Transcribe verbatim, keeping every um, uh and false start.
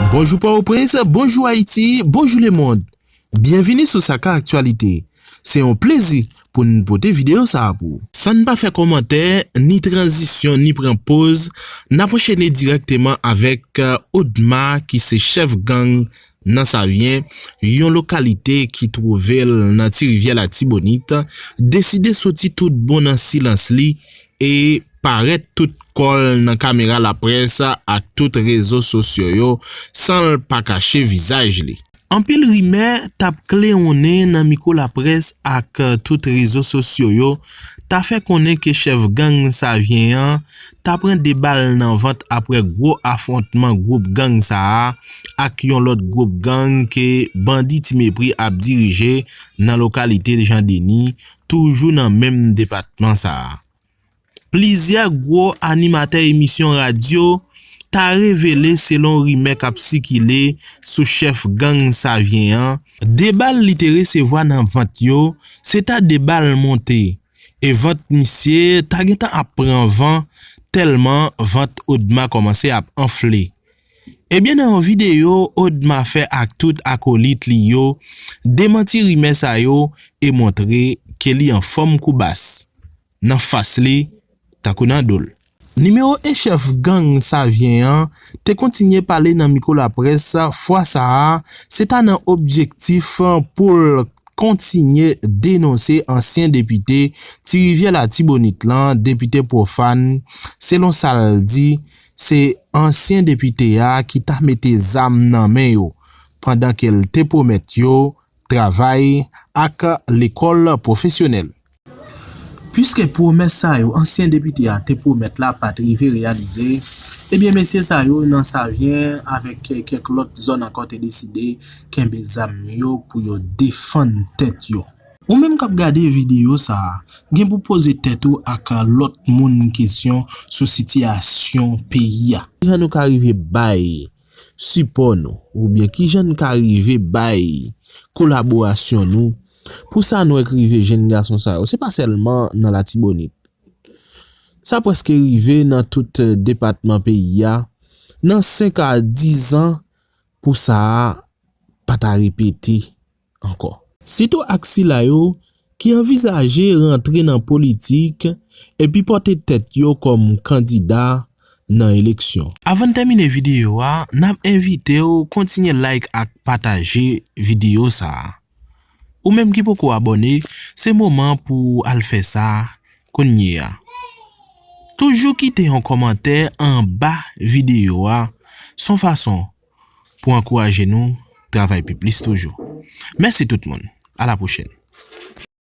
Bonjou Pòtoprens, bonjou Ayiti, bonjou lemonn. Byenvini sou Saka Aktyalite. Se yon plezi pou n pote videyo sa a pou ou. San n pa fè kòmantè ni tranzisyon ni pran poz, n ap anchene dirèkteman avèk, eh, Odma ki se chèf gang nan Savyen, yon lokalite ki twouve l nan Ti Rivyè Latibonit, deside soti tout bon nan silans li e parèt tout kò l nan kamera laprès ak tout rezo sosyo yo san l pa kache vizaj li. Anpil rimè t ap klewonnen nan mikwo laprès ak tout rezo sosyo yo ta fè konnen ke chèf gang Savyen an ta pran de bal nan vant apre gwo afwontman gwoup gang sa a ak yon lòt gwoup gang ke bandi Ti Mepri ap dirije nan lokalite Jan Deni, toujou nan menm depatman sa a. Plizyè gwo animatè emisyon radyo ta revele, selon rimè k ap sikile sou chèf gang Savyen an, de bal li te resevwa nan vant yo, se ta de bal monte, e vant misye ta gentan ap pran van, tèlman vant Odma kòmanse ap anfle. Ebyen, nan yon videyo Odma fè ak tout akolit li yo, demanti rimè sa yo e montre ke li anfòm kou bas, nan fas li, tankou nan do l. Nimewo en chèf gang Savyen an te kontinye pale nan mikwo laprès, fwa sa a, se ta nan objektif pou l kontinye denonse ansyen depite Ti Rivyè Latibonit lan, depite pwofàn, selon sa l di, se ansyen depite a ki ta mete zam nan men yo, pandan ke l te pwomèt yo travay ak lekòl pwofesyonèl. Piske pwomès sa yo ansyen depite a te pwomèt la pa t rive reyalize, ebyen mesye sa yo nan Savyen avèk kèk lòt zòn ankò te deside kenbe zam yo pou yo defann tèt yo. Ou menm k ap gade videyo sa a, gen pou poze tèt ou ak lòt moun kesyon sou sitiyasyon peyi a. Kijan nou ka rive bay sipò nou, oubyen kijan n ka rive bay kolaborasyon nou pou sa nou wè k rive jenn gason sa yo? Se pa sèlman nan Latibonit. Sa prèske rive nan tout, eh, depatman peyi a. Nan senk a diz an, pou sa a pa ta repete ankò. Sitou ak sila yo ki anvizaje rantre nan politik epi pote tèt yo kòm kandida nan eleksyon. Avan n tèmine videyo a, n ap envite w kontinye like ak pataje videyo sa a. Ou menm ki poko abòne, se moman pou w al fè sa kounye a. Toujou kite yon kòmantè anba videyo a, se yon fason pou ankouraje nou travay pi plis toujou. Mèsi tout moun. A la pwochèn.